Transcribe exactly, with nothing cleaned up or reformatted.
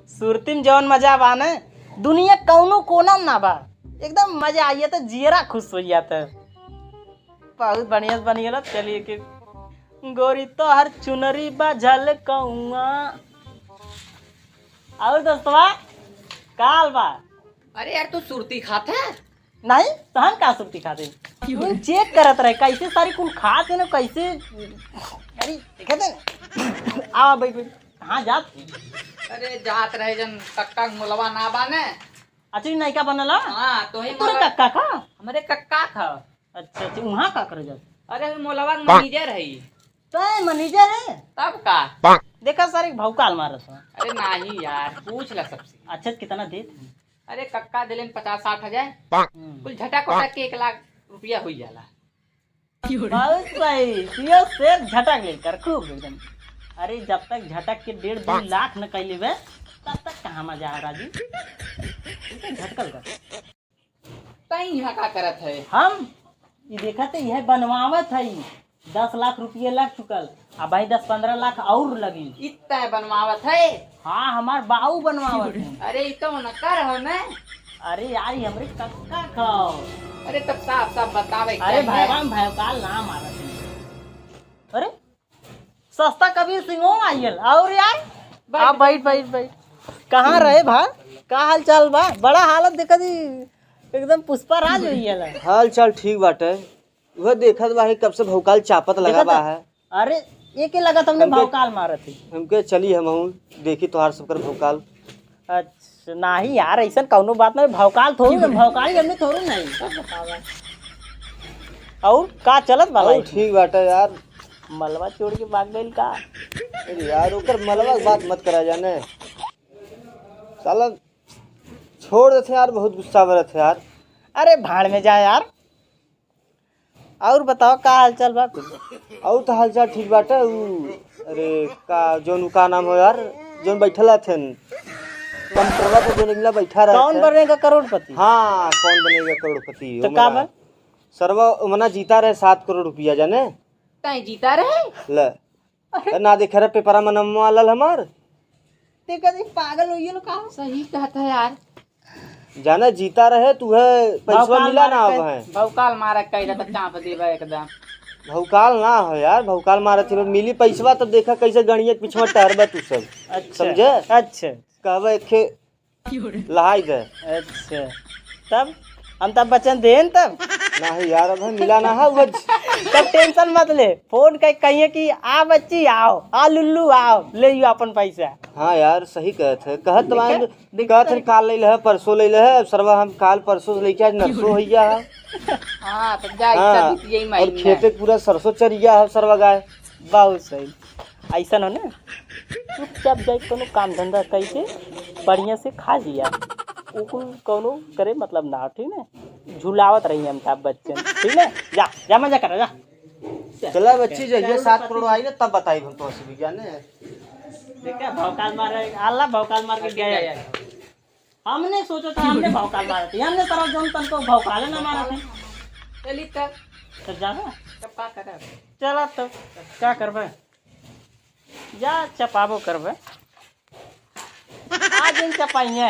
सुरती में जौन मजा बा न, दुनिया कौनो कोना में ना बा। एकदम मजा आइए तो जियरा खुश हो जाता है। बहुत बढ़िया से बनी गेलो। चलिए कि गोरी तोहर चुनरी बा झलकौआ। और दोस्तवा, का हाल बा? अरे यार, तू सुरती खात है? नहीं, तो हम का सुरती खाते? क्यों? चेक करत रहे, कैसे सारी कुल खात है ना, कैसे। अरे, देखे थे? आवा, बैठ, बैठ। कहाँ जात? अरे, जात रहे जन कक्का के मोलवा ना बाने। अच्छा, ई नयका बनल ह? हाँ, तो ही तोरे मोलवा कक्का का? हमरे कक्का का। अच्छा, अच्छा, वहाँ का करे जात? अरे, हम मोलवा के मैनेजर हई। तो है मैनेजर है? तब का? देखा सारे भौकाल मारत हो। अरे, नहीं यार, पूछ ला सबसे। अच्छा, कितना देत है? अरे, कक्का दिलेन पचास साठ हजार। हम्म। कुल झटक उटक के एक लाख रुपया हुई जाला। बहुत सही, पियो से झटक लेकर खूब एकदम। अरे, जब तक झटक के डेढ़ दो लाख न कह लेबे, तब तक कहाँ मजा है राजू? ठीक है, झटकल कर। तई यहाँ का करत है? हम ई देखत है, यह बनवावत है, दस लाख रुपये लग चुकल, अब भाई दस पन्द्रह लाख और लगी। इतना बनवावत है? हाँ, हमार बाऊ बनवावत है। अरे, ई तो उनकर हो ना। अरे यार, ई हमरे कक्का खाओ। अरे, तब साफ साफ बतावे के अरे चाहिए। भगवान, भौकाल ना मारत है। अरे, सस्ता कबीर सिंह हो आइल। और यार, बैठ, आ, बैठ, बैठ, बैठ। कहाँ रहे भा? का हाल चाल बा? बड़ा हालत देखा दी, एकदम पुष्पा राज हो गया। हाल चाल ठीक बाटे। वह देखत बा है, कब से भौकाल चापत लगा देखत बा है। है। अरे, एके लगा तुमने हमके भौकाल मारत है। हमके चली हमहू देखी तोहार सबकर भौकाल। अच्छा, नाही यार, ऐसन कौनो बात नहीं, भौकाल थोड़ू ना, भौकाल हमने थोड़ू नहीं। और का चलत बा और life में? ठीक बाटे यार। मलवा छोड़ के भाग गइल का? अरे यार, ओकर मलवा के बात मत करा जाने। साला छोड़ देते यार, बहुत गुस्सा बरत है यार। अरे भाड़ में जा यार। और बताओ, का हालचाल बा? और तो हालचाल ठीक बाटे। उ, अरे, का, जौन उ का नाम हो यार, जौन बैठल हथिन कंप्यूटरवा पे, जौन इगला बैठा रहत कौन है। बनेगा करोड़पति? हाँ, कौन बनेगा करोड़पति? तो ओमना। का बा? सरवा ओमना जीता रहे सात करोड़ रुपया, जाने? तैं जीता रहे? ले। अरे। ना देखे रहे पेपरा में नमवा आलल हमार? देखा देख, पागल हो गया का? सही कहत है यार। जाने जीता रहे तू है, पैसवा भौकाल मिला ना मारत अब है। है। भौकाल मारत कही रहता, चाप देबा एकदम। भौकाल ना हो यार, भौकाल मारत है, मिली पैसवा तब देखा कैसे गणिया के पीछे में टहरबा तू सब। अच्छा। समझे? अच्छा। कहबे एखे लहाई दे। अच्छा, तब अमिताभ बच्चन देन तब? नहीं यार, अब मिला ना है वो। तब tension मत ले, फोन कर कहिए कि आ बच्ची आओ, आ लुल्लू आओ, ले यू अपन पैसा। हाँ यार, सही कहत है, कहत तो दिक्कत, आए, दिक्कत कहत है है। काल ले ले है, परसों ले ले है, अब सरवा हम काल परसों से लेके आज नरसों हो गया है। हाँ, तब जा, हाँ, इच्छा बीत यही और महीना खेते है। पूरा सरसों चरिया है सरवा गाय। बहुत सही। ऐसन हो ना, चुपचाप जाए कोनो काम धंधा कइके बढ़िया से खा लिया। उ कुल कोनो करे मतलब ना हो, ठीक ना? झुलावत रही अमिताभ बच्चन, ठीक ना? जा, जा मजा कर, जा। चला बच्ची, जहिया सात करोड़ आई ना, तब बताई हम तो असली जाने। देखा, भौकाल मारे, आला भौकाल मार के गए। हमने सोचा था, हमने भौकाल मारा था, हमने तरह जौन तन को भौकाल ना मारा था। चली तब। तब जाना? तब का करब? चला तब, का करबे? जा चपाबो करबे। आज इन चपाइए।